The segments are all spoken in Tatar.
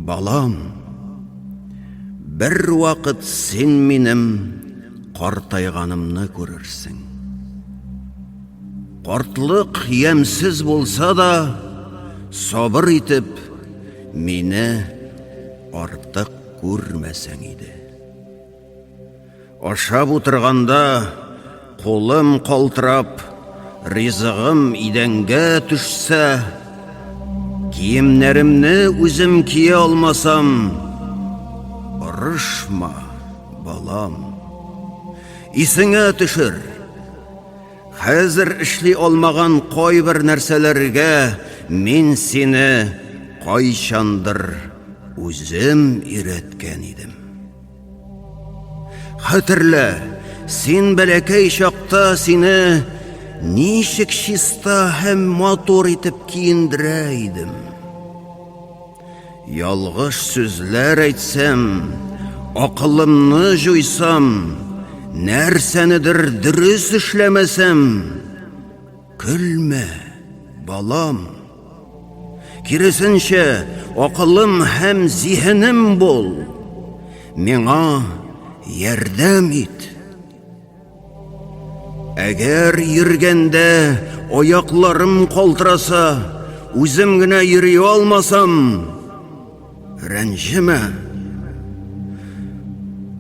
Балам, бервакыт син минем картайганымны күрерсең. Картлык ямьсез булса да, сабыр итеп, мине артык күрмәсәң иде. Ашап утырганда кулым калтырап, ризыгым идәнгә төшсә, киемнәремне үзем кия алмасам, орышма, балам. Исеңә төшер. Хәзер эшли алмаган кайбер нәрсәләргә мин сине кайчандыр үзем өйрәткән идем. Хәтерлә, син бәләкәй чакта сине ничек чиста һәм матур итеп киендерә идем. Ялгыш сүзләр әйтсәм, акылымны җуйсам, нәрсәнедер дөрес эшләмәсәм, көлмә, балам. Киресенчә, акылым һәм зиһенем бул. Миңа ярдәм ит. Әгәр йөргәндә аякларым калтыраса, үзем генә йөри алмасам, рәнҗемә.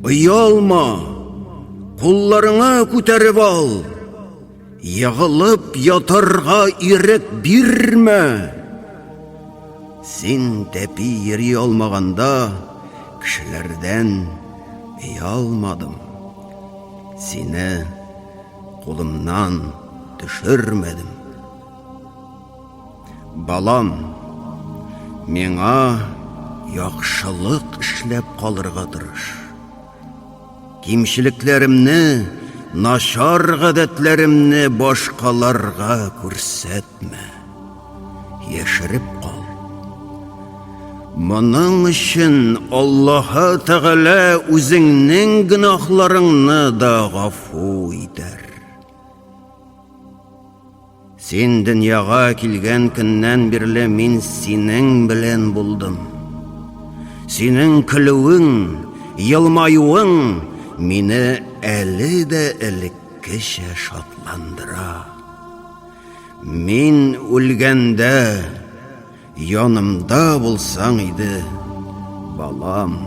Оялма, кулларыңа күтәреп ал. Егылып ятарга ирек бирмә. Син тәпи йөри алмаганда, кешеләрдән оялмадым. Сине кулымнан төшермәдем. Балам, миңа яхшылык эшләп калырга тырыш. Кимчелекләремне, начар гадәтләремне башкаларга күрсәтмә. Яшереп кал. Моның өчен Аллаһы Тәгалә үзеңнең гөнаһларыңны да гафу итәр. Син дөньяга килгән көннән бирле мин синең белән булдым. Синең көлүең, елмаюың мине әле дә элеккечә шатландыра. Мин үлгәндә янымда булсаң иде, балам.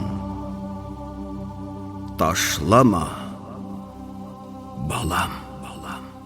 Ташлама, балам, балам.